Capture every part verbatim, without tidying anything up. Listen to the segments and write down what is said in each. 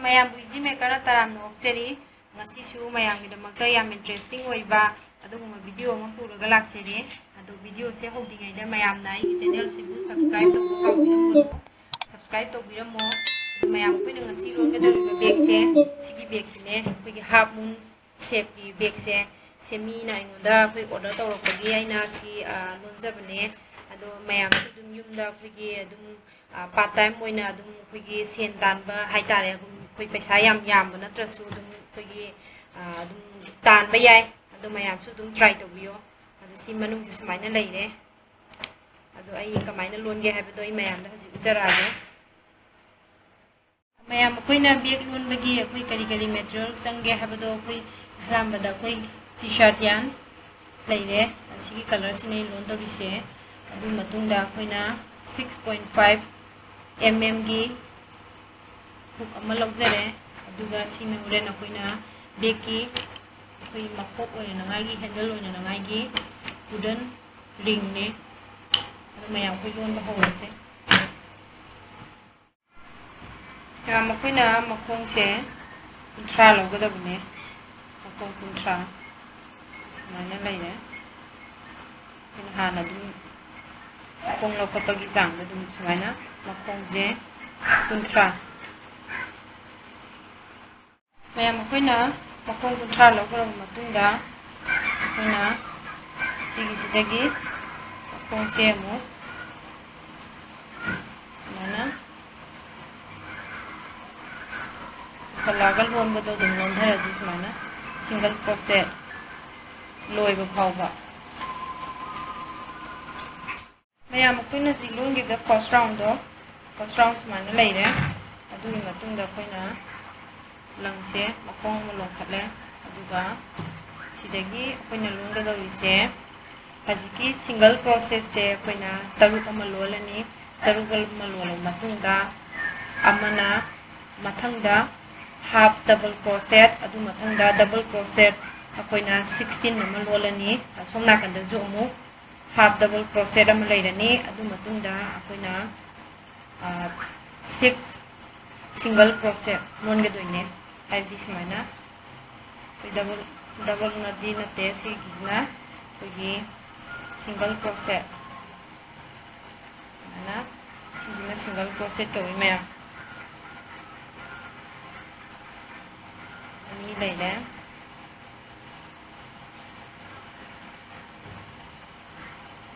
ꯃꯌꯥꯝꯕꯨ ꯏꯖꯤ ꯃꯦꯀꯔꯅ ꯇꯔꯥꯝꯅ ꯑꯣꯛꯆꯔꯤ꯫ ꯉꯁꯤꯁꯨ ꯃꯌꯥꯝꯒꯤꯗꯃꯛꯇ ꯌꯥꯝ ꯏꯟꯇꯔꯦꯁꯇꯤꯡ ꯑꯣꯏꯕ ꯑꯗꯨꯒꯨꯝꯕ ꯚꯤꯗꯤꯑꯣ ꯑꯃ ꯄꯨꯔꯒ ꯂꯥꯛꯆꯔꯦ꯫ ꯑꯗꯣ ꯚꯤꯗꯤꯑꯣꯁꯦ ꯍꯧꯗ꯭ꯔꯤꯉꯩꯗ ꯃꯌꯥꯝꯅ ꯑꯩꯒꯤ ꯆꯦꯅꯦꯜꯁꯤꯕꯨ ꯁꯕꯁꯀ꯭ꯔꯥꯏꯕ ꯇꯧꯕ ꯀꯥꯎꯕꯤꯔꯝꯒꯅꯨ꯫ ꯁꯕꯁꯀ꯭ꯔꯥꯏꯕ ꯇꯧꯕꯤꯔꯝꯃꯣ꯫ ꯑꯗꯣ ꯃꯌꯥꯝ, ꯑꯩꯈꯣꯏꯅ ꯉꯁꯤ ꯂꯣꯟꯒꯗꯧꯔꯤꯕ ꯕꯦꯒꯁꯦ, ꯁꯤꯒꯤ ꯕꯦꯒꯁꯤꯅꯦ, ꯑꯩꯈꯣꯏꯒꯤ ꯍꯥꯐ ꯃꯨꯟ ꯁꯦꯞꯀꯤ ꯕꯦꯒꯁꯦ꯫ ꯁꯦꯝꯃꯤꯅ ꯑꯩꯉꯣꯟꯗ ꯑꯩꯈꯣꯏ ꯑꯣꯔꯗꯔ ꯇꯧꯔꯛꯄꯒꯤ ꯑꯩꯅ ꯁꯤ, ꯑ, ꯂꯣꯟꯖꯕꯅꯦ꯫ ꯑꯗꯣ ꯃꯌꯥꯝꯁꯨ ꯑꯗꯨꯝ ꯌꯨꯝꯗ ꯑꯩꯈꯣꯏꯒꯤ ꯑꯗꯨꯝ, ꯑ, ꯄꯥꯔꯠ ꯇꯥꯏꯝ ꯑꯣꯏꯅ ꯑꯗꯨꯝ ꯑꯩꯈꯣꯏꯒꯤ ꯁꯦꯟ ꯇꯥꯟꯕ ꯍꯥꯏꯇꯥꯔꯦ, ꯑꯗꯨꯝ ꯑꯩꯈꯣꯏ ꯄꯩꯁꯥ ꯌꯥꯝ ꯌꯥꯝꯕ ꯅꯠꯇ꯭ꯔꯁꯨ ꯑꯗꯨꯝ ꯑꯩꯈꯣꯏꯒꯤ, ꯑ, ꯑꯗꯨꯝ ꯇꯥꯟꯕ ꯌꯥꯏ꯫ ꯑꯗꯣ ꯃꯌꯥꯝꯁꯨ ꯑꯗꯨꯝ ꯇ꯭ꯔꯥꯏ ꯇꯧꯕꯤꯌꯣ꯫ ꯑꯗꯣ ꯁꯤ ꯃꯅꯨꯡꯁꯦ ꯁꯨꯃꯥꯏꯅ ꯂꯩꯔꯦ꯫ ꯑꯗꯣ ꯑꯩ ꯀꯃꯥꯏꯅ ꯂꯣꯟꯒꯦ ꯍꯥꯏꯕꯗꯣ ꯑꯩ ꯃꯌꯥꯝꯗ ꯍꯧꯖꯤꯛ ꯎꯠꯆꯔꯛꯑꯒꯦ꯫ ꯃꯌꯥꯝ, ꯑꯩꯈꯣꯏꯅ ꯕꯦꯒ ꯂꯣꯟꯕꯒꯤ ꯑꯩꯈꯣꯏ ꯀꯔꯤ ꯀꯔꯤ ꯃꯦꯇꯔꯤꯌꯦꯜ ꯆꯪꯒꯦ ꯍꯥꯏꯕꯗꯣ ꯑꯩꯈꯣꯏ ꯑꯍꯥꯟꯕꯗ ꯑꯩꯈꯣꯏ ꯇꯤ ꯁꯥꯔꯠ ꯌꯥꯟ ꯂꯩꯔꯦ꯫ ꯑꯁꯤꯒꯤ ꯀꯂꯔꯁꯤꯅꯦ ꯑꯩꯅ ꯂꯣꯟ ꯇꯧꯔꯤꯁꯦ꯫ ꯑꯗꯨ ꯃꯇꯨꯡꯗ ꯑꯩꯈꯣꯏꯅ six point five mm ꯒꯤ ꯍꯨꯛ ꯑꯃ ꯂꯧꯖꯔꯦ꯫ ꯑꯗꯨꯒ ꯁꯤꯅ ꯍꯣꯔꯦꯟ ꯑꯩꯈꯣꯏꯅ ꯕꯦꯒꯀꯤ ꯑꯩꯈꯣꯏ ꯃꯈꯣꯛ ꯑꯣꯏꯅꯅꯉꯥꯏꯒꯤ, ꯍꯦꯟꯗꯜ ꯑꯣꯏꯅꯅꯉꯥꯏꯒꯤ ꯋꯨꯗꯟ ꯔꯤꯡꯅꯦ꯫ ꯑꯗꯨ ꯃꯌꯥꯝ ꯑꯩꯈꯣꯏ ꯂꯣꯟꯕ ꯍꯧꯔꯁꯦ꯫ ꯃꯌꯥꯝ, ꯑꯩꯈꯣꯏꯅ ꯃꯈꯣꯡꯁꯦ ꯀꯨꯟꯊ꯭ꯔꯥ ꯂꯧꯒꯗꯕꯅꯦ꯫ ꯃꯈꯣꯡ ꯀꯨꯟꯊ꯭ꯔꯥ ꯁꯨꯃꯥꯏꯅ ꯂꯩꯔꯦ꯫ ꯑꯩꯈꯣꯏꯅ ꯍꯥꯟꯅ ꯑꯗꯨꯝ ꯃꯈꯣꯡ ꯂꯧꯈꯠꯄꯒꯤ ꯆꯥꯡꯗ ꯑꯗꯨꯝ ꯁꯨꯃꯥꯏꯅ ꯃꯈꯣꯡꯁꯦ ꯀꯨꯟꯊ꯭ꯔꯥ꯫ ꯃꯌꯥꯝ, ꯑꯩꯈꯣꯏꯅ ꯃꯈꯣꯡ ꯀꯨꯟꯊ꯭ꯔꯥ ꯂꯧꯈ꯭ꯔꯕ ꯃꯇꯨꯡꯗ ꯑꯩꯈꯣꯏꯅ ꯁꯤꯒꯤꯁꯤꯗꯒꯤ ꯃꯈꯣꯡꯁꯦ ꯑꯃꯨꯛ ꯁꯨꯃꯥꯏꯅ ꯄꯨꯈꯠꯂꯛꯑꯒ ꯂꯣꯟꯕꯗꯣ ꯑꯗꯨꯝ ꯂꯣꯟꯊꯔꯁꯤ ꯁꯨꯃꯥꯏꯅ single crochet ꯂꯣꯏꯕ ꯐꯥꯎꯕ꯫ ꯃꯌꯥꯝ, ꯑꯩꯈꯣꯏꯅ ꯍꯧꯖꯤꯛ ꯂꯣꯟꯈꯤꯕꯗ first round ꯗꯣ, first round ꯁꯨꯃꯥꯏꯅ ꯂꯩꯔꯦ꯫ ꯑꯗꯨꯒꯤ ꯃꯇꯨꯡꯗ ꯑꯩꯈꯣꯏꯅ ꯂꯪꯁꯦ ꯃꯈꯣꯡ ꯑꯃ ꯂꯣꯟꯈꯠꯂꯦ꯫ ꯑꯗꯨꯒ ꯁꯤꯗꯒꯤ ꯑꯩꯈꯣꯏꯅ ꯂꯣꯟꯒꯗꯧꯔꯤꯁꯦ, ꯍꯧꯖꯤꯛꯀꯤ single crochet ꯁꯦ ꯑꯩꯈꯣꯏꯅ ꯇꯔꯨꯛ ꯑꯃ ꯂꯣꯜꯂꯅꯤ꯫ ꯇꯔꯨꯛ ꯑꯃ ꯂꯣꯜꯂꯕ ꯃꯇꯨꯡꯗ ꯑꯃꯅ ꯃꯊꯪꯗ half double crochet, ꯑꯗꯨ ꯃꯊꯪꯗ double crochet ꯑꯩꯈꯣꯏꯅ sixteen ꯑꯃ ꯂꯣꯜꯂꯅꯤ꯫ ꯑꯁꯣꯝ ꯅꯥꯀꯟꯗꯁꯨ ꯑꯃꯨꯛ half double crochet ꯑꯃ ꯂꯩꯔꯅꯤ꯫ ꯑꯗꯨ ꯃꯇꯨꯡꯗ ꯑꯩꯈꯣꯏꯅ, ꯑ, six single crochet ꯂꯣꯟꯒꯗꯣꯏꯅꯦ꯫ ꯍꯥꯏꯕꯗꯤ ꯁꯨꯃꯥꯏꯅ ꯑꯩꯈꯣꯏ double, doubleꯅꯗꯤ ꯅꯠꯇꯦ, ꯁꯤꯒꯤꯁꯤꯅ ꯑꯩꯈꯣꯏꯒꯤ single crochet꯫ ꯁꯨꯃꯥꯏꯅ ꯁꯤꯁꯤꯅ single crochet ꯀꯧꯏ ꯃꯌꯥꯝ꯫ ꯑꯅꯤ ꯂꯩꯔꯦ꯫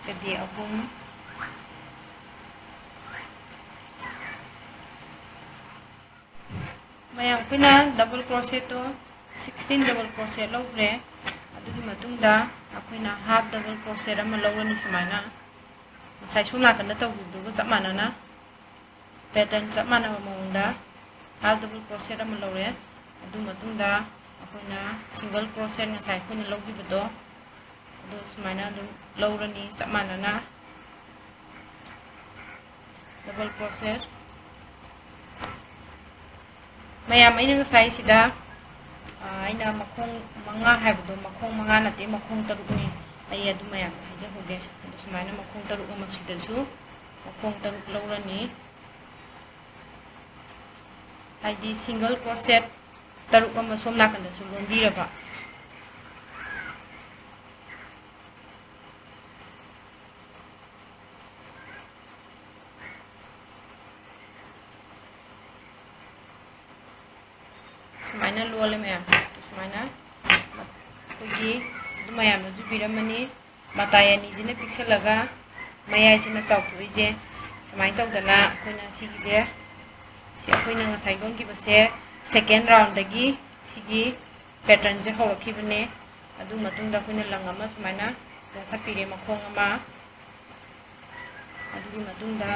ꯁꯤꯗꯤ ꯑꯍꯨꯝ꯫ ꯃꯌꯥꯝ, ꯑꯩꯈꯣꯏꯅ double crochetꯇꯣ sixteen double crochet ꯂꯧꯈ꯭ꯔꯦ꯫ ꯑꯗꯨꯒꯤ ꯃꯇꯨꯡꯗ ꯑꯩꯈꯣꯏꯅ half double crochet ꯑꯃ ꯂꯧꯔꯅꯤ꯫ ꯁꯨꯃꯥꯏꯅ ꯉꯁꯥꯏ ꯁꯣꯝ ꯅꯥꯀꯟꯗ ꯇꯧꯈꯤꯕꯗꯨꯒ ꯆꯞ ꯃꯥꯟꯅꯅ, pattern ꯆꯞ ꯃꯥꯟꯅꯕ ꯃꯑꯣꯡꯗ half double crochet ꯑꯃ ꯂꯧꯔꯦ꯫ ꯑꯗꯨ ꯃꯇꯨꯡꯗ ꯑꯩꯈꯣꯏꯅ single crochet, ꯉꯁꯥꯏ ꯑꯩꯈꯣꯏꯅ ꯂꯧꯈꯤꯕꯗꯣ, ꯑꯗꯨ ꯁꯨꯃꯥꯏꯅ ꯑꯗꯨꯝ ꯂꯧꯔꯅꯤ ꯆꯞ ꯃꯥꯟꯅꯅ꯫ Double crochet꯫ ꯃꯌꯥꯝ, ꯑꯩꯅ ꯉꯁꯥꯏ ꯁꯤꯗ, ꯑ, ꯑꯩꯅ ꯃꯈꯣꯡ ꯃꯉꯥ ꯍꯥꯏꯕꯗꯣ, ꯃꯈꯣꯡ ꯃꯉꯥ ꯅꯠꯇꯦ, ꯃꯈꯣꯡ ꯇꯔꯨꯛꯅꯤ꯫ ꯑꯩ ꯑꯗꯨ ꯃꯌꯥꯝꯗ ꯍꯥꯏꯖꯍꯧꯒꯦ꯫ ꯑꯗꯨ ꯁꯨꯃꯥꯏꯅ ꯃꯈꯣꯡ ꯇꯔꯨꯛ ꯑꯃ ꯁꯤꯗꯁꯨ ꯃꯈꯣꯡ ꯇꯔꯨꯛ ꯂꯧꯔꯅꯤ꯫ ꯍꯥꯏꯗꯤ single crochet ꯇꯔꯨꯛ ꯑꯃ ꯁꯣꯝ ꯅꯥꯀꯟꯗꯁꯨ ꯂꯣꯟꯕꯤꯔꯕ꯫ ꯁꯨꯃꯥꯏꯅ ꯂꯣꯜꯂꯦ ꯃꯌꯥꯝ꯫ ꯁꯨꯃꯥꯏꯅ ꯑꯩꯈꯣꯏꯒꯤ ꯑꯗꯨ ꯃꯌꯥꯝꯅꯁꯨ ꯄꯤꯔꯝꯃꯅꯤ꯫ ꯃꯇꯥꯏ ꯑꯅꯤꯁꯤꯅ ꯄꯤꯛꯁꯜꯂꯒ ꯃꯌꯥꯏꯁꯤꯅ ꯆꯥꯎꯊꯣꯛꯏꯁꯦ꯫ ꯁꯨꯃꯥꯏꯅ ꯇꯧꯗꯅ ꯑꯩꯈꯣꯏꯅ ꯁꯤꯒꯤꯁꯦ, ꯁꯤ ꯑꯩꯈꯣꯏꯅ ꯉꯁꯥꯏ ꯂꯣꯟꯈꯤꯕꯁꯦ second roundꯗꯒꯤ ꯁꯤꯒꯤ patternꯁꯦ ꯍꯧꯔꯛꯈꯤꯕꯅꯦ꯫ ꯑꯗꯨ ꯃꯇꯨꯡꯗ ꯑꯩꯈꯣꯏꯅ ꯂꯪ ꯑꯃ ꯁꯨꯃꯥꯏꯅ ꯂꯣꯡꯈꯠꯄꯤꯔꯦ, ꯃꯈꯣꯡ ꯑꯃ꯫ ꯑꯗꯨꯒꯤ ꯃꯇꯨꯡꯗ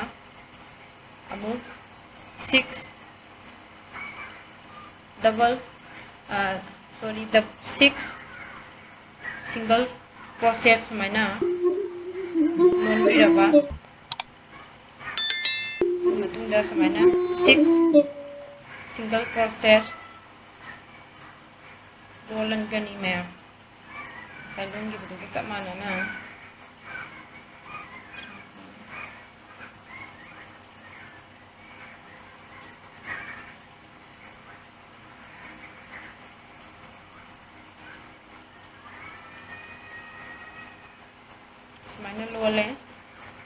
ꯑꯃꯨꯛ six double, ꯑ, sorry, the six single crochet ꯁꯨꯃꯥꯏꯅ ꯂꯣꯟꯕꯤꯔꯕ꯫ ꯑꯗꯨ ꯃꯇꯨꯡꯗ ꯁꯨꯃꯥꯏꯅ six single crochet ꯂꯣꯜꯂꯟꯒꯅꯤ ꯃꯌꯥꯝ, ꯉꯁꯥꯏ ꯂꯣꯟꯈꯤꯕꯗꯨꯒ ꯆꯞ ꯃꯥꯟꯅꯅ꯫ ꯁꯨꯃꯥꯏꯅ ꯂꯣꯜꯂꯦ꯫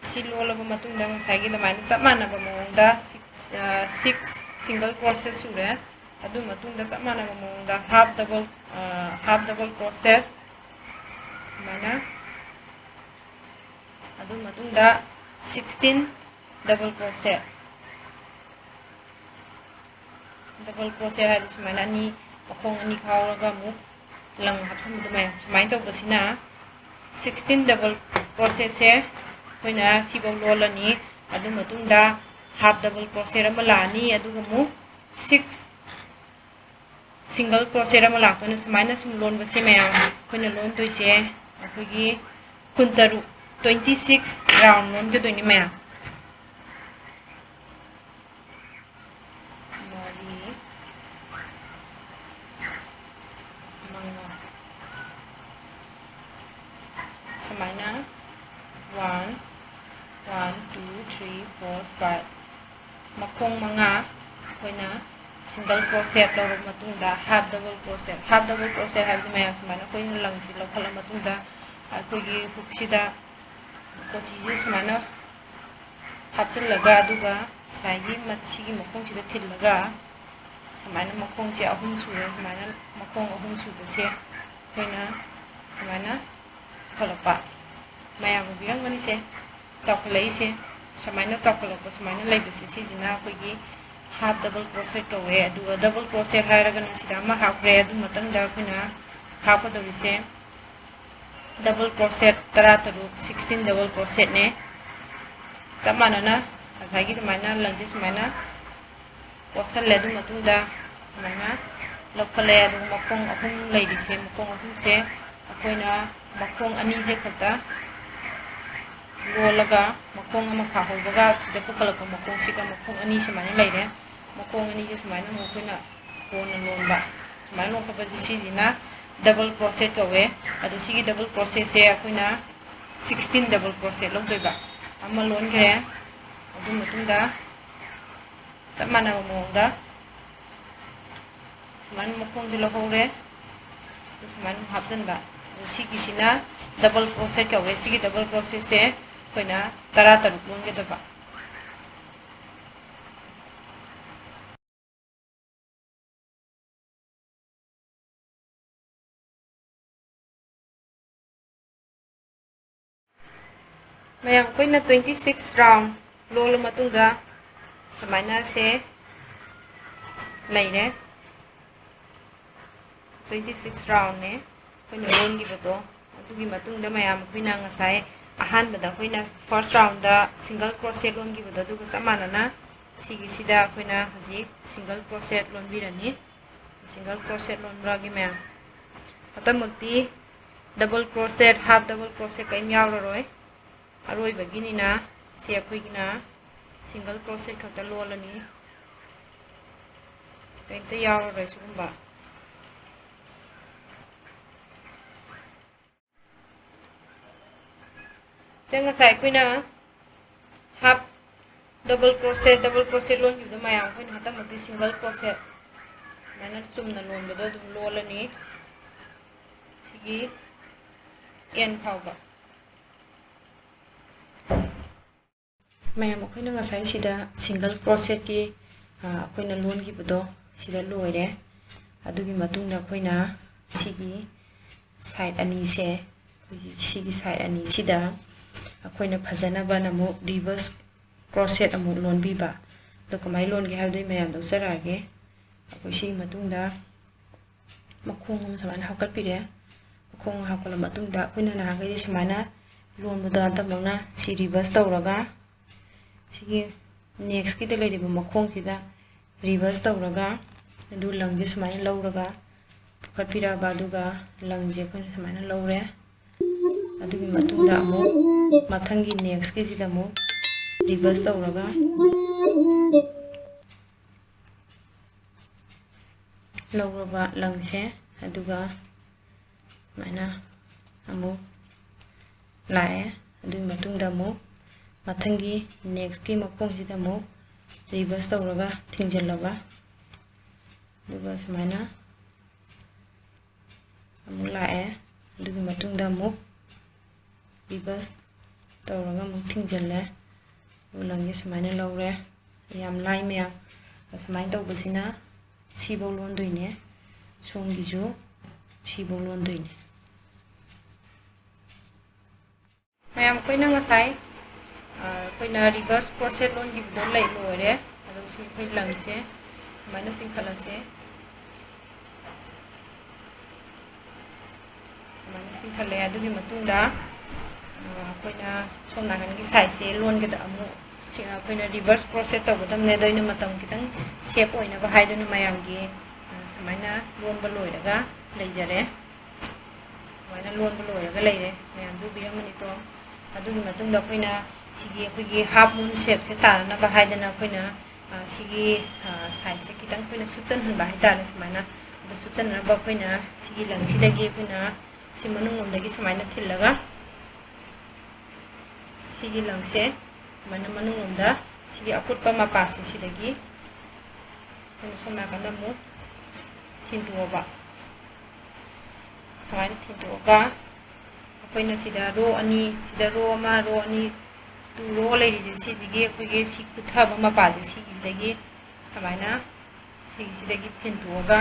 ꯁꯤ ꯂꯣꯜꯂꯕ ꯃꯇꯨꯡꯗ ꯉꯁꯥꯏꯒꯤ ꯑꯗꯨꯃꯥꯏꯅ ꯆꯞ ꯃꯥꯟꯅꯕ ꯃꯑꯣꯡꯗ six single crochet ꯁꯨꯔꯦ꯫ ꯑꯗꯨ ꯃꯇꯨꯡꯗ ꯆꯞ ꯃꯥꯟꯅꯕ ꯃꯑꯣꯡꯗ half double half double crochet ꯁꯨꯃꯥꯏꯅ, ꯑꯗꯨ ꯃꯇꯨꯡꯗ sixteen double crochet꯫ Double crochet ꯍꯥꯏꯗꯤ ꯁꯨꯃꯥꯏꯅ ꯑꯅꯤ, ꯃꯈꯣꯡ ꯑꯅꯤ ꯈꯥꯎꯔꯒ ꯑꯃꯨꯛ ꯂꯪ ꯍꯥꯞꯆꯤꯟꯕꯗꯣ ꯃꯌꯥꯝ꯫ ꯁꯨꯃꯥꯏꯅ ꯇꯧꯕꯁꯤꯅ sixteen double crochetꯁꯦ ꯑꯩꯈꯣꯏꯅ ꯁꯤꯐꯧ ꯂꯣꯜꯂꯅꯤ꯫ ꯑꯗꯨ ꯃꯇꯨꯡꯗ half double crochet ꯑꯃ ꯂꯥꯛꯑꯅꯤ, ꯑꯗꯨꯒ ꯑꯃꯨꯛ six single crochet ꯑꯃ ꯂꯥꯛꯇꯣꯏꯅ꯫ ꯁꯨꯃꯥꯏꯅ ꯁꯨꯝ ꯂꯣꯟꯕꯁꯦ ꯃꯌꯥꯝ, ꯑꯩꯈꯣꯏꯅ ꯂꯣꯟꯗꯣꯏꯁꯦ ꯑꯩꯈꯣꯏꯒꯤ ꯀꯨꯟꯇꯔꯨꯛ, twenty six round ꯂꯣꯟꯒꯗꯣꯏꯅꯤ ꯃꯌꯥꯝ꯫ ꯃꯔꯤ, ꯃꯉꯥ, ꯁꯨꯃꯥꯏꯅ one, one, two, three, four, five, ꯃꯈꯣꯡ ꯃꯉꯥ ꯑꯩꯈꯣꯏꯅ single crochet ꯂꯧꯔꯕ ꯃꯇꯨꯡꯗ half double crochet, half double crochet ꯍꯥꯏꯕꯗꯤ ꯃꯌꯥꯝ ꯁꯨꯃꯥꯏꯅ ꯑꯩꯈꯣꯏꯅ ꯂꯪꯁꯤ ꯂꯧꯈꯠꯂ ꯃꯇꯨꯡꯗ ꯑꯩꯈꯣꯏꯒꯤ hookꯁꯤꯗ ꯀꯣꯆꯤꯁꯦ ꯁꯨꯃꯥꯏꯅ ꯍꯥꯞꯆꯤꯜꯂꯒ, ꯑꯗꯨꯒ ꯉꯁꯥꯏꯒꯤ ꯃꯁꯤꯒꯤ ꯃꯈꯣꯡꯁꯤꯗ ꯊꯤꯜꯂꯒ ꯁꯨꯃꯥꯏꯅ ꯃꯈꯣꯡꯁꯦ ꯑꯍꯨꯝ ꯁꯨꯔꯦ꯫ ꯁꯨꯃꯥꯏꯅ ꯃꯈꯣꯡ ꯑꯍꯨꯝ ꯁꯨꯕꯁꯦ ꯑꯩꯈꯣꯏꯅ ꯁꯨꯃꯥꯏꯅ ꯄꯨꯈꯠꯂꯛꯄ꯫ ꯃꯌꯥꯝ ꯎꯕꯤꯔꯝꯒꯅꯤꯁꯦ, ꯆꯥꯎꯈꯠꯂꯛꯏꯁꯦ꯫ ꯁꯨꯃꯥꯏꯅ ꯆꯥꯎꯈꯠꯂꯛꯄ, ꯁꯨꯃꯥꯏꯅ ꯂꯩꯕꯁꯦ, ꯁꯤꯁꯤꯅ ꯑꯩꯈꯣꯏꯒꯤ half double crochet ꯀꯧꯋꯦ꯫ ꯑꯗꯨꯒ double crochet ꯍꯥꯏꯔꯒꯅ ꯁꯤꯗ ꯑꯃ ꯍꯥꯞꯈ꯭ꯔꯦ꯫ ꯑꯗꯨ ꯃꯊꯪꯗ ꯑꯩꯈꯣꯏꯅ ꯍꯥꯞꯀꯗꯧꯔꯤꯁꯦ double crochet ꯇꯔꯥꯇꯔꯨꯛ, sixteen double crochetꯅꯦ꯫ ꯆꯞ ꯃꯥꯟꯅꯅ ꯉꯁꯥꯏꯒꯤ ꯑꯗꯨꯃꯥꯏꯅ ꯂꯪꯁꯦ ꯁꯨꯃꯥꯏꯅ ꯀꯣꯠꯁꯜꯂꯦ꯫ ꯑꯗꯨ ꯃꯇꯨꯡꯗ ꯁꯨꯃꯥꯏꯅ ꯂꯧꯈꯠꯂꯦ꯫ ꯑꯗꯨꯒ ꯃꯈꯣꯡ ꯑꯍꯨꯝ ꯂꯩꯔꯤꯁꯦ, ꯃꯈꯣꯡ ꯑꯍꯨꯝꯁꯦ ꯑꯩꯈꯣꯏꯅ ꯃꯈꯣꯡ ꯑꯅꯤꯁꯦ ꯈꯛꯇ ꯂꯣꯜꯂꯒ, ꯃꯈꯣꯡ ꯑꯃ ꯈꯥꯍꯧꯕꯒ ꯁꯤꯗ ꯄꯨꯈꯠꯂꯛꯄ ꯃꯈꯣꯡꯁꯤꯒ ꯃꯈꯣꯡ ꯑꯅꯤ ꯁꯨꯃꯥꯏꯅ ꯂꯩꯔꯦ꯫ ꯃꯈꯣꯡ ꯑꯅꯤꯁꯦ ꯁꯨꯃꯥꯏꯅ ꯑꯃꯨꯛ ꯑꯩꯈꯣꯏꯅ ꯀꯣꯟꯅ ꯂꯣꯟꯕ꯫ ꯁꯨꯃꯥꯏꯅ ꯂꯣꯟꯈꯠꯄꯁꯦ ꯁꯤꯁꯤꯅ double crochet ꯀꯧꯋꯦ꯫ ꯑꯗꯣ ꯁꯤꯒꯤ double crochetꯁꯦ ꯑꯩꯈꯣꯏꯅ sixteen double crochet ꯂꯧꯗꯣꯏꯕ꯫ ꯑꯃ ꯂꯣꯟꯈ꯭ꯔꯦ꯫ ꯑꯗꯨ ꯃꯇꯨꯡꯗ ꯆꯞ ꯃꯥꯟꯅꯕ ꯃꯑꯣꯡꯗ ꯁꯨꯃꯥꯏꯅ ꯃꯈꯣꯡꯁꯦ ꯂꯧꯍꯧꯔꯦ꯫ ꯑꯗꯨ ꯁꯨꯃꯥꯏꯅ ꯍꯥꯞꯆꯤꯟꯕ꯫ ꯁꯤꯒꯤꯁꯤꯅ double crochet ꯀꯧꯋꯦ꯫ ꯁꯤꯒꯤ double crochetsꯁꯦ ꯑꯩꯈꯣꯏꯅ ꯇꯔꯥ ꯇꯔꯨꯛ ꯂꯣꯟꯒꯗꯕ꯫ ꯃꯌꯥꯝ, ꯑꯩꯈꯣꯏꯅ twenty six round ꯂꯣꯜꯂ ꯃꯇꯨꯡꯗ ꯁꯨꯃꯥꯏꯅ ꯁꯦ ꯂꯩꯔꯦ꯫ Twenty six roundꯅꯦ ꯑꯩꯈꯣꯏꯅ ꯂꯣꯟꯈꯤꯕꯗꯣ꯫ ꯑꯗꯨꯒꯤ ꯃꯇꯨꯡꯗ ꯃꯌꯥꯝ, ꯑꯩꯈꯣꯏꯅ ꯉꯁꯥꯏ ꯑꯍꯥꯟꯕꯗ ꯑꯩꯈꯣꯏꯅ first roundꯗ single crochet ꯂꯣꯟꯈꯤꯕꯗꯣ, ꯑꯗꯨꯒ ꯆꯞ ꯃꯥꯟꯅꯅ ꯁꯤꯒꯤꯁꯤꯗ ꯑꯩꯈꯣꯏꯅ ꯍꯧꯖꯤꯛ single crochet ꯂꯣꯟꯕꯤꯔꯅꯤ꯫ Single crochet ꯂꯣꯟꯕꯒꯤ ꯃꯌꯥꯝ, ꯍꯟꯗꯛꯃꯛꯇꯤ double crochet, half double crochet ꯀꯔꯤꯝ ꯌꯥꯎꯔꯔꯣꯏ꯫ ꯑꯔꯣꯏꯕꯒꯤꯅꯤꯅ ꯁꯤ ꯑꯩꯈꯣꯏꯒꯤꯅ single crochet ꯈꯛꯇ ꯂꯣꯜꯂꯅꯤ, ꯀꯔꯤꯝꯇ ꯌꯥꯎꯔꯔꯣꯏ ꯁꯤꯒꯨꯝꯕ꯫ ꯉꯁꯥꯏ ꯑꯩꯈꯣꯏꯅ half double crochet, double crochet ꯂꯣꯟꯈꯤꯕꯗꯣ ꯃꯌꯥꯝ, ꯑꯩꯈꯣꯏꯅ ꯍꯟꯗꯛꯃꯛꯇꯤ single crochet ꯑꯗꯨꯃꯥꯏꯅ ꯆꯨꯝꯅ ꯂꯣꯟꯕꯗꯣ ꯑꯗꯨꯝ ꯂꯣꯜꯂꯅꯤ, ꯁꯤꯒꯤ end ꯐꯥꯎꯕ꯫ ꯃꯌꯥꯝ, ꯑꯩꯈꯣꯏꯅ ꯉꯁꯥꯏ ꯁꯤꯗ single crochetꯀꯤ, ꯑ, ꯑꯩꯈꯣꯏꯅ ꯂꯣꯟꯈꯤꯕꯗꯣ ꯁꯤꯗ ꯂꯣꯏꯔꯦ꯫ ꯑꯗꯨꯒꯤ ꯃꯇꯨꯡꯗ ꯑꯩꯈꯣꯏꯅ ꯁꯤꯒꯤ side ꯑꯅꯤꯁꯦ, ꯑꯩꯈꯣꯏꯒꯤ ꯁꯤꯒꯤ side ꯑꯅꯤꯁꯤꯗ ꯑꯩꯈꯣꯏꯅ ꯐꯖꯅꯕꯅ ꯑꯃꯨꯛ reverse crochet ꯑꯃꯨꯛ ꯂꯣꯟꯕꯤꯕ꯫ ꯑꯗꯣ ꯀꯃꯥꯏꯅ ꯂꯣꯟꯒꯦ ꯍꯥꯏꯕꯗꯣ ꯑꯩ ꯃꯌꯥꯝꯗ ꯎꯠꯆꯔꯛꯑꯒꯦ꯫ ꯑꯩꯈꯣꯏ ꯁꯤꯒꯤ ꯃꯇꯨꯡꯗ ꯃꯈꯣꯡ ꯑꯃ ꯁꯨꯃꯥꯏꯅ ꯍꯥꯞꯀꯠꯄꯤꯔꯦ꯫ ꯃꯈꯣꯡ ꯍꯥꯞꯀꯠꯂ ꯃꯇꯨꯡꯗ ꯑꯩꯈꯣꯏꯅ ꯅꯍꯥꯟꯈꯩꯗꯤ ꯁꯨꯃꯥꯏꯅ ꯂꯣꯟꯕꯗꯣ ꯍꯟꯗꯛꯃꯛꯅ ꯁꯤ reverse ꯇꯧꯔꯒ ꯁꯤꯒꯤ next ꯀꯤꯗ ꯂꯩꯔꯤꯕ ꯃꯈꯣꯡꯁꯤꯗ reverse ꯇꯧꯔꯒ ꯑꯗꯨ ꯂꯪꯁꯦ ꯁꯨꯃꯥꯏꯅ ꯂꯧꯔꯒ ꯄꯨꯈꯠꯄꯤꯔꯛꯑꯕ, ꯑꯗꯨꯒ ꯂꯪꯁꯦ ꯑꯩꯈꯣꯏꯅ ꯁꯨꯃꯥꯏꯅ ꯂꯧꯔꯦ꯫ ꯑꯗꯨꯒꯤ ꯃꯇꯨꯡꯗ ꯑꯃꯨꯛ ꯃꯊꯪꯒꯤ next ꯀꯤꯁꯤꯗ ꯑꯃꯨꯛ reverse ꯇꯧꯔꯒ ꯂꯧꯔꯕ ꯂꯪꯁꯦ, ꯑꯗꯨꯒ ꯁꯨꯃꯥꯏꯅ ꯑꯃꯨꯛ ꯂꯥꯛꯑꯦ꯫ ꯑꯗꯨꯒꯤ ꯃꯇꯨꯡꯗ ꯑꯃꯨꯛ ꯃꯊꯪꯒꯤ next ꯀꯤ ꯃꯈꯣꯡꯁꯤꯗ ꯑꯃꯨꯛ reverse ꯇꯧꯔꯒ ꯊꯤꯡꯖꯤꯜꯂꯕ, ꯑꯗꯨꯒ ꯁꯨꯃꯥꯏꯅ ꯑꯃꯨꯛ ꯂꯥꯛꯑꯦ꯫ ꯑꯗꯨ ꯑꯃꯨꯛ ꯔꯤꯚꯔꯁ ꯇꯧꯔꯒ ꯑꯃꯨꯛ ꯊꯤꯡꯖꯤꯜꯂꯦ꯫ ꯑꯗꯨꯒ ꯂꯪꯁꯦ ꯁꯨꯃꯥꯏꯅ ꯂꯧꯔꯦ꯫ ꯌꯥꯝ ꯂꯥꯏ ꯃꯌꯥꯝ꯫ ꯑꯁꯨꯃꯥꯏꯅ ꯇꯧꯕꯁꯤꯅ ꯁꯤꯐꯧ ꯂꯣꯟꯗꯣꯏꯅꯦ꯫ ꯁꯣꯝꯒꯤꯁꯨ ꯁꯤꯐꯧ ꯂꯣꯟꯗꯣꯏꯅꯦ꯫ ꯃꯌꯥꯝ, ꯑꯩꯈꯣꯏꯅ ꯉꯁꯥꯏ, ꯑ, ꯑꯩꯈꯣꯏꯅ ꯔꯤꯚꯔꯁ ꯀ꯭ꯔꯣꯁꯦꯠ ꯂꯣꯟꯈꯤꯕꯗꯣ ꯂꯩ ꯂꯣꯏꯔꯦ꯫ ꯑꯗꯣ ꯁꯤ ꯑꯩꯈꯣꯏ ꯂꯪꯁꯦ ꯁꯨꯃꯥꯏꯅ ꯆꯤꯡꯈꯠꯂꯁꯦ꯫ ꯁꯨꯃꯥꯏꯅ ꯆꯤꯡꯈꯠꯂꯦ꯫ ꯑꯗꯨꯒꯤ ꯃꯇꯨꯡꯗ, ꯑ, ꯑꯩꯈꯣꯏꯅ ꯁꯣꯝ ꯅꯥꯀꯟꯒꯤ ꯁꯥꯏꯠꯁꯦ ꯂꯣꯟꯒꯗ-, ꯑꯃꯨꯛ ꯁꯤ-, ꯑꯩꯈꯣꯏꯅ ꯔꯤꯚꯔꯁ ꯀ꯭ꯔꯣꯁꯦꯠ ꯇꯧꯒꯗꯕꯅꯦ꯫ ꯑꯗꯣ ꯑꯩꯅ ꯃꯇꯝ ꯈꯤꯇꯪ ꯁꯦꯞ ꯑꯣꯏꯅꯕ ꯍꯥꯏꯗꯨꯅ ꯃꯌꯥꯝꯒꯤ, ꯑ, ꯁꯨꯃꯥꯏꯅ ꯂꯣꯟꯕ ꯂꯣꯏꯔꯒ ꯂꯩꯖꯔꯦ꯫ ꯁꯨꯃꯥꯏꯅ ꯂꯣꯟꯕ ꯂꯣꯏꯔꯒ ꯂꯩꯔꯦ꯫ ꯃꯌꯥꯝꯁꯨ ꯎꯕꯤꯔꯝꯃꯅꯤꯀꯣ꯫ ꯑꯗꯨꯒꯤ ꯃꯇꯨꯡꯗ ꯑꯩꯈꯣꯏꯅ ꯁꯤꯒꯤ ꯑꯩꯈꯣꯏꯒꯤ ꯍꯥꯐ ꯃꯨꯟ ꯁꯦꯞꯁꯦ ꯇꯥꯅꯅꯕ ꯍꯥꯏꯗꯅ ꯑꯩꯈꯣꯏꯅ, ꯑ, ꯁꯤꯒꯤ, ꯑ, ꯁꯥꯏꯠꯁꯦ ꯈꯤꯇꯪ ꯑꯩꯈꯣꯏꯅ ꯁꯨꯞꯆꯟꯍꯟꯕ ꯍꯥꯏꯇꯥꯔꯦ꯫ ꯁꯨꯃꯥꯏꯅ ꯑꯗꯨ ꯁꯨꯞꯆꯟꯅꯕ ꯑꯩꯈꯣꯏꯅ ꯁꯤꯒꯤ ꯂꯪꯁꯤꯗꯒꯤ ꯑꯩꯈꯣꯏꯅ ꯁꯤ ꯃꯅꯨꯡ ꯂꯣꯝꯗꯒꯤ ꯁꯨꯃꯥꯏꯅ ꯊꯤꯜꯂꯒ ꯁꯤꯒꯤ ꯂꯪꯁꯦ ꯁꯨꯃꯥꯏꯅ ꯃꯅꯨꯡ ꯂꯣꯝꯗ ꯁꯤꯒꯤ ꯑꯀꯨꯠꯄ ꯃꯄꯥꯁꯦ ꯁꯤꯗꯒꯤ ꯑꯩꯈꯣꯏꯅ ꯁꯣꯝ ꯅꯥꯀꯟꯗ ꯑꯃꯨꯛ ꯊꯤꯟꯗꯣꯛꯑꯕ꯫ ꯁꯨꯃꯥꯏꯅ ꯊꯤꯟꯗꯣꯛꯑꯒ ꯑꯩꯈꯣꯏꯅ ꯁꯤꯗ ꯔꯣ ꯑꯅꯤ, ꯁꯤꯗ ꯔꯣ ꯑꯃ, ꯔꯣ ꯑꯅꯤ, ꯇꯨ ꯔꯣ ꯂꯩꯔꯤꯁꯦ, ꯁꯤꯁꯤꯒꯤ ꯑꯩꯈꯣꯏꯒꯤ ꯁꯤ ꯀꯨꯠꯊꯕ ꯃꯄꯥꯁꯦ ꯁꯤꯒꯤꯁꯤꯗꯒꯤ ꯁꯨꯃꯥꯏꯅ ꯁꯤꯒꯤꯁꯤꯗꯒꯤ ꯊꯤꯟꯗꯣꯛꯑꯒ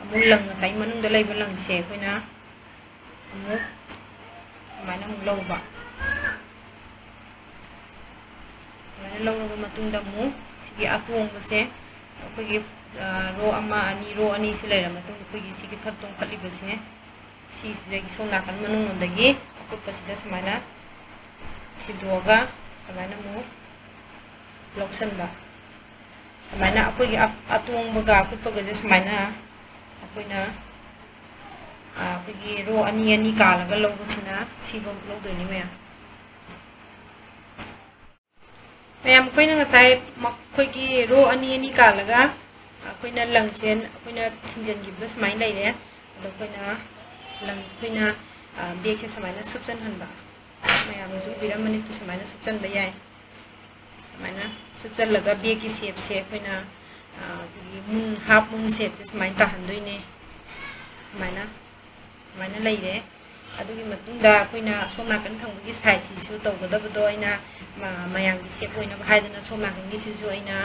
ꯑꯃꯨꯛ ꯂꯪ, ꯉꯁꯥꯏ ꯃꯅꯨꯡꯗ ꯂꯩꯕ ꯂꯪꯁꯦ ꯑꯩꯈꯣꯏꯅ ꯑꯃꯨꯛ ꯁꯨꯃꯥꯏꯅ ꯑꯃꯨꯛ ꯂꯧꯕ꯫ ꯁꯨꯃꯥꯏꯅ ꯂꯧꯔꯕ ꯃꯇꯨꯡꯗ ꯑꯃꯨꯛ ꯁꯤꯒꯤ ꯑꯇꯣꯡꯕꯁꯦ ꯑꯩꯈꯣꯏꯒꯤ, ꯑ, ꯔꯣ ꯑꯃ, ꯑꯅꯤ, ꯔꯣ ꯑꯅꯤꯁꯤ ꯂꯩꯔ ꯃꯇꯨꯡꯗ ꯑꯩꯈꯣꯏꯒꯤ ꯁꯤꯒꯤ ꯊꯛ ꯇꯣꯡꯈꯠꯂꯤꯕꯁꯦ ꯁꯤꯁꯤꯗꯒꯤ ꯁꯣꯝ ꯅꯥꯀꯟ ꯃꯅꯨꯡ ꯂꯣꯝꯗꯒꯤ ꯑꯀꯨꯠꯄꯁꯤꯗ ꯁꯨꯃꯥꯏꯅ ꯊꯤꯟꯗꯣꯛꯑꯒ ꯁꯨꯃꯥꯏꯅ ꯑꯃꯨꯛ ꯂꯧꯁꯟꯕ꯫ ꯁꯨꯃꯥꯏꯅ ꯑꯩꯈꯣꯏꯒꯤ ꯑ-, ꯑꯇꯣꯡꯕꯒ ꯑꯀꯨꯠꯄꯒꯁꯦ ꯁꯨꯃꯥꯏꯅ ꯑꯩꯈꯣꯏꯅ, ꯑ, ꯑꯩꯈꯣꯏꯒꯤ ꯔꯣ ꯑꯅꯤ ꯑꯅꯤ ꯀꯥꯜꯂꯒ ꯂꯧꯕꯁꯤꯅ ꯁꯤꯐꯧ ꯂꯧꯗꯣꯏꯅꯤ ꯃꯌꯥꯝ꯫ ꯃꯌꯥꯝ, ꯑꯩꯈꯣꯏꯅ ꯉꯁꯥꯏ ꯃꯈꯣꯏꯒꯤ ꯔꯣ ꯑꯅꯤ ꯑꯅꯤ ꯀꯥꯜꯂꯒ ꯑꯩꯈꯣꯏꯅ ꯂꯪꯁꯦ ꯑꯩꯈꯣꯏꯅ ꯊꯤꯡꯖꯤꯟꯈꯤꯕꯗꯣ ꯁꯨꯃꯥꯏꯅ ꯂꯩꯔꯦ꯫ ꯑꯗꯣ ꯑꯩꯈꯣꯏꯅ ꯂꯪ, ꯑꯩꯈꯣꯏꯅ, ꯑ, ꯕꯦꯒꯁꯦ ꯁꯨꯃꯥꯏꯅ ꯁꯨꯞꯆꯟꯍꯟꯕ꯫ ꯃꯌꯥꯝꯅꯁꯨ ꯎꯕꯤꯔꯝꯃꯅꯤ, ꯁꯨꯃꯥꯏꯅ ꯁꯨꯞꯆꯟꯕ ꯌꯥꯏ꯫ ꯁꯨꯃꯥꯏꯅ ꯁꯨꯞꯆꯜꯂꯒ ꯕꯦꯒꯀꯤ ꯁꯦꯞꯁꯦ ꯑꯩꯈꯣꯏꯅ, ꯑ, ꯑꯩꯈꯣꯏꯒꯤ ꯃꯨꯟ, ꯍꯥꯐ ꯃꯨꯟ ꯁꯦꯞꯁꯦ ꯁꯨꯃꯥꯏꯅ ꯇꯥꯍꯟꯗꯣꯏꯅꯦ꯫ ꯁꯨꯃꯥꯏꯅ, ꯁꯨꯃꯥꯏꯅ ꯂꯩꯔꯦ꯫ ꯑꯗꯨꯒꯤ ꯃꯇꯨꯡꯗ ꯑꯩꯈꯣꯏꯅ ꯁꯣꯝ ꯅꯥꯀꯟ ꯊꯪꯕꯒꯤ ꯁꯥꯏꯠꯁꯤꯁꯨ ꯇꯧꯒꯗꯕꯗꯣ ꯑꯩꯅ ꯃ-, ꯃꯌꯥꯝꯒꯤ ꯁꯦꯞ ꯑꯣꯏꯅꯕ ꯍꯥꯏꯗꯅ ꯁꯣꯝ ꯅꯥꯀꯟꯒꯤꯁꯤꯁꯨ ꯑꯩꯅ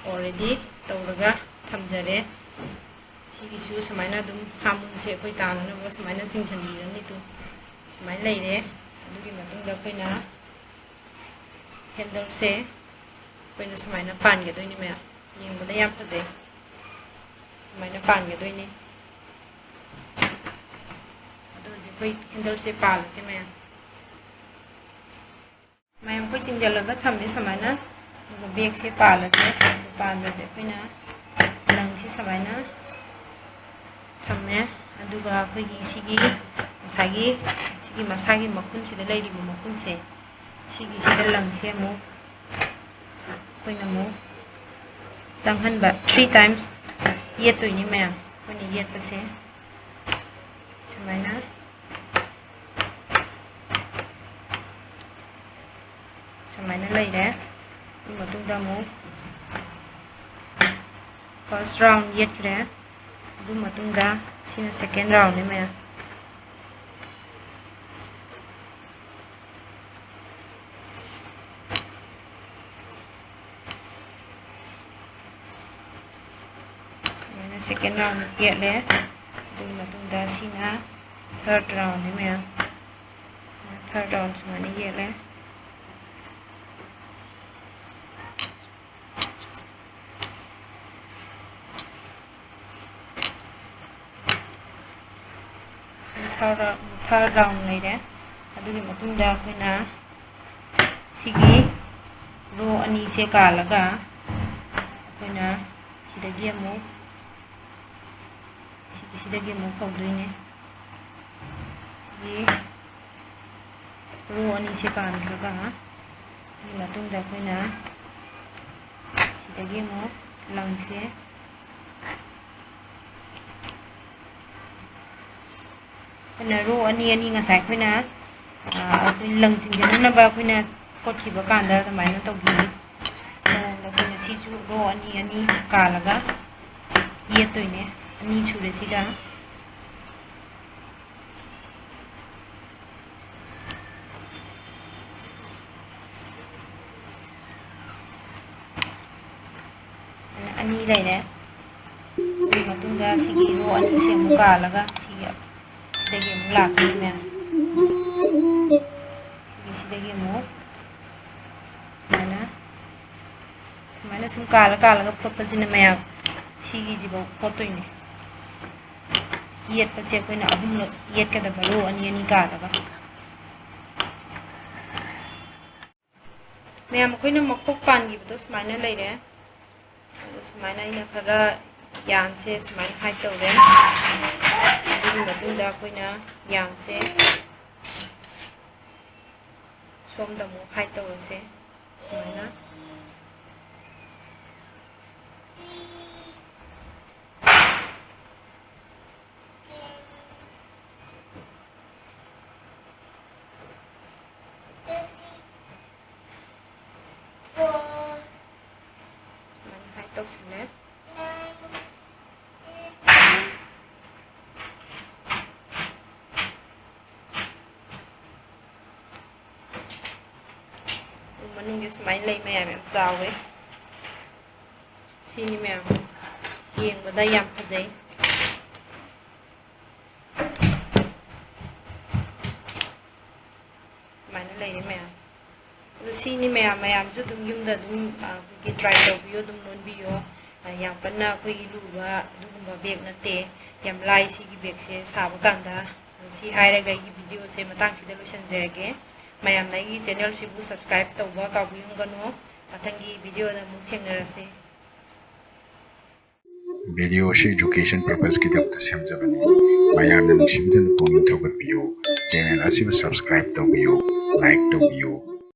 already ꯇꯧꯔꯒ ꯊꯝꯖꯔꯦ꯫ ꯁꯤꯒꯤꯁꯨ ꯁꯨꯃꯥꯏꯅ ꯑꯗꯨꯝ ꯍꯥꯔꯃꯣꯟꯁꯦ ꯑꯩꯈꯣꯏ ꯇꯥꯅꯅꯕ ꯁꯨꯃꯥꯏꯅ ꯆꯤꯡꯁꯤꯟꯕꯤꯔꯅꯤ꯫ ꯇꯨ ꯁꯨꯃꯥꯏꯅ ꯂꯩꯔꯦ꯫ ꯑꯗꯨꯒꯤ ꯃꯇꯨꯡꯗ ꯑꯩꯈꯣꯏꯅ ꯍꯦꯟꯗꯜꯁꯦ ꯑꯩꯈꯣꯏꯅ ꯁꯨꯃꯥꯏꯅ ꯄꯥꯟꯒꯗꯣꯏꯅꯤ ꯃꯌꯥꯝ꯫ ꯌꯦꯡꯕꯗ ꯌꯥꯝ ꯐꯖꯩ꯫ ꯁꯨꯃꯥꯏꯅ ꯄꯥꯟꯒꯗꯣꯏꯅꯤ꯫ ꯑꯗꯣ ꯍꯧꯖꯤꯛ ꯑꯩꯈꯣꯏ ꯍꯦꯟꯗꯜꯁꯦ ꯄꯥꯜꯂꯁꯦ ꯃꯌꯥꯝ꯫ ꯃꯌꯥꯝ ꯑꯩꯈꯣꯏ ꯆꯤꯡꯁꯤꯜꯂꯒ ꯊꯝꯃꯦ ꯁꯨꯃꯥꯏꯅ꯫ ꯑꯗꯨꯒ ꯕꯦꯒꯁꯦ ꯄꯥꯜꯂꯁꯦ꯫ ꯑꯗꯨ ꯄꯥꯟꯕꯁꯦ ꯑꯩꯈꯣꯏꯅ ꯂꯪꯁꯦ ꯁꯨꯃꯥꯏꯅ ꯊꯝꯃꯦ꯫ ꯑꯗꯨꯒ ꯑꯩꯈꯣꯏꯒꯤ ꯁꯤꯒꯤ ꯉꯁꯥꯏꯒꯤ ꯁꯤꯒꯤ ꯃꯁꯥꯒꯤ ꯃꯈꯨꯟꯁꯤꯗ ꯂꯩꯔꯤꯕ ꯃꯈꯨꯟꯁꯦ, ꯁꯤꯒꯤꯁꯤꯗ ꯂꯪꯁꯦ ꯑꯃꯨꯛ ꯑꯩꯈꯣꯏꯅ ꯑꯃꯨꯛ ꯆꯪꯍꯟꯕ, three times ꯌꯦꯠꯇꯣꯏꯅꯤ ꯃꯌꯥꯝ꯫ ꯑꯩꯈꯣꯏꯅ ꯌꯦꯠꯄꯁꯦ ꯁꯨꯃꯥꯏꯅ, ꯁꯨꯃꯥꯏꯅ ꯂꯩꯔꯦ꯫ ꯑꯗꯨ ꯃꯇꯨꯡꯗ ꯑꯃꯨꯛ first round ꯌꯦꯠꯈ꯭ꯔꯦ꯫ ꯑꯗꯨ ꯃꯇꯨꯡꯗ ꯁꯤꯅ second roundꯅꯦ ꯃꯌꯥꯝ꯫ ꯁꯨꯃꯥꯏꯅ second round ꯌꯦꯠꯂꯦ꯫ ꯑꯗꯨꯒꯤ ꯃꯇꯨꯡꯗ ꯁꯤꯅ third roundꯅꯤ ꯃꯌꯥꯝ꯫ Third round ꯁꯨꯃꯥꯏꯅ ꯌꯦꯠꯂꯦ꯫ Third round, third round ꯂꯩꯔꯦ꯫ ꯑꯗꯨꯒꯤ ꯃꯇꯨꯡꯗ ꯑꯩꯈꯣꯏꯅ ꯁꯤꯒꯤ row ꯑꯅꯤꯁꯦ ꯀꯥꯜꯂꯒ ꯑꯩꯈꯣꯏꯅ ꯁꯤꯗꯒꯤ ꯑꯃꯨꯛ, ꯁꯤꯒꯤ, ꯁꯤꯗꯒꯤ ꯑꯃꯨꯛ ꯍꯧꯗꯣꯏꯅꯦ꯫ ꯁꯤꯒꯤ row ꯑꯅꯤꯁꯦ ꯀꯥꯟꯈ꯭ꯔꯒ, ꯑꯗꯨꯒꯤ ꯃꯇꯨꯡꯗ ꯑꯩꯈꯣꯏꯅ ꯁꯤꯗꯒꯤ ꯑꯃꯨꯛ ꯂꯪꯁꯦ ꯑꯩꯈꯣꯏꯅ row ꯑꯅꯤ ꯑꯅꯤ ꯉꯁꯥꯏ ꯑꯩꯈꯣꯏꯅ, ꯑ, ꯑꯩꯈꯣꯏ ꯂꯪ ꯆꯤꯡꯁꯤꯟꯅꯅꯕ ꯑꯩꯈꯣꯏꯅ ꯀꯣꯠꯈꯤꯕ ꯀꯥꯟꯗ ꯑꯗꯨꯃꯥꯏꯅ ꯇꯧꯕꯤꯌꯨ꯫ ꯃꯑꯣꯡꯗ ꯑꯩꯈꯣꯏꯅ ꯁꯤꯁꯨ row ꯑꯅꯤ ꯑꯅꯤ ꯀꯥꯜꯂꯒ ꯌꯦꯠꯇꯣꯏꯅꯦ꯫ ꯑꯅꯤ ꯁꯨꯔꯦ ꯁꯤꯒ꯫ ꯑꯅꯤ ꯂꯩꯔꯦ꯫ ꯑꯗꯨꯒꯤ ꯃꯇꯨꯡꯗ ꯁꯤꯒꯤ ꯔꯣ ꯑꯅꯤꯁꯦ ꯑꯃꯨꯛ ꯀꯥꯜꯂꯒ ꯁꯤꯒꯤ ꯁꯤꯗꯒꯤ ꯑꯃꯨꯛ ꯂꯥꯛꯀꯅꯤ ꯃꯌꯥꯝ꯫ ꯁꯤꯒꯤ ꯁꯤꯗꯒꯤ ꯑꯃꯨꯛ ꯁꯨꯃꯥꯏꯅ ꯁꯨꯃꯥꯏꯅ ꯁꯨꯝ ꯀꯥꯜꯂ ꯀꯥꯜꯂꯒ ꯐꯣꯠꯄꯁꯤꯅ ꯃꯌꯥꯝ ꯁꯤꯒꯤꯁꯤꯐꯥꯎ ꯐꯣꯠꯇꯣꯏꯅꯦ꯫ ꯌꯦꯠꯄꯁꯦ ꯑꯩꯈꯣꯏꯅ ꯑꯍꯨꯝꯂꯛ ꯌꯦꯠꯀꯗꯕ, ꯔꯣ ꯑꯅꯤ ꯑꯅꯤ ꯀꯥꯜꯂꯒ꯫ ꯃꯌꯥꯝ, ꯑꯩꯈꯣꯏꯅ ꯃꯈꯣꯛ ꯄꯥꯟꯈꯤꯕꯗꯣ ꯁꯨꯃꯥꯏꯅ ꯂꯩꯔꯦ꯫ ꯑꯗꯣ ꯁꯨꯃꯥꯏꯅ ꯑꯩꯅ ꯈꯔ ꯌꯥꯟꯁꯦ ꯁꯨꯃꯥꯏꯅ ꯍꯥꯏꯠ ꯇꯧꯔꯦ꯫ ꯑꯗꯨꯒꯤ ꯃꯇꯨꯡꯗ ꯑꯩꯈꯣꯏꯅ ꯌꯥꯟꯁꯦ ꯁꯣꯝꯗ ꯑꯃꯨꯛ ꯍꯥꯏꯠ ꯇꯧꯔꯁꯦ ꯁꯨꯃꯥꯏꯅ꯫ ꯁꯨꯃꯥꯏꯅ ꯍꯥꯏꯠ ꯇꯧꯁꯜꯂꯦ꯫ ꯎ ꯃꯅꯨꯡꯁꯦ ꯁꯨꯃꯥꯏꯅ ꯂꯩ ꯃꯌꯥꯝ, ꯌꯥꯝ ꯆꯥꯎꯋꯦ꯫ ꯁꯤꯅꯤ ꯃꯌꯥꯝ, ꯌꯦꯡꯕꯗ ꯌꯥꯝ ꯐꯖꯩ꯫ ꯁꯨꯃꯥꯏꯅ ꯂꯩꯔꯦ ꯃꯌꯥꯝ꯫ ꯑꯗꯣ ꯁꯤꯅꯤ ꯃꯌꯥꯝ, ꯃꯌꯥꯝꯁꯨ ꯑꯗꯨꯝ ꯌꯨꯝꯗ ꯑꯗꯨꯝ, ꯑ, ꯑꯩꯈꯣꯏꯒꯤ try ꯇꯧꯕꯤꯌꯣ, ꯑꯗꯨꯝ ꯂꯣꯟꯕꯤꯌꯣ꯫ ꯑ, ꯌꯥꯝ ꯀꯟꯅ ꯑꯩꯈꯣꯏꯒꯤ ꯂꯨꯕ ꯑꯗꯨꯒꯨꯝꯕ bag ꯅꯠꯇꯦ꯫ ꯌꯥꯝ ꯂꯥꯏ ꯁꯤꯒꯤ bag ꯁꯦ ꯁꯥꯕ ꯀꯥꯟꯗ꯫ ꯁꯤ ꯍꯥꯏꯔꯒ ꯑꯩꯒꯤ video ꯁꯦ ꯃꯇꯥꯡꯁꯤꯗ ꯂꯣꯏꯁꯤꯟꯖꯔꯒꯦ꯫ ꯃꯌꯥꯝꯅ ꯑꯩꯒꯤ channel ꯁꯤꯕꯨ subscribe ꯇꯧꯕ ꯀꯥꯎꯕꯤꯔꯝꯒꯅꯨ꯫ ꯃꯊꯪꯒꯤ video ꯗ ꯑꯃꯨꯛ ꯊꯦꯡꯅꯔꯁꯤ꯫ Video ꯑꯁꯤ education purpose ꯀꯤꯗꯃꯛꯇ ꯁꯦꯝꯖꯕꯅꯤ꯫ ꯃꯌꯥꯝꯅ ꯅꯨꯡꯁꯤꯕꯤꯗꯨꯅ ꯄꯨꯛꯅꯤꯡ ꯊꯧꯒꯠꯄꯤꯌꯨ꯫ Channel ꯑꯁꯤꯕꯨ subscribe ꯇꯧꯕꯤꯌꯨ, like ꯇꯧꯕꯤꯌꯨ꯫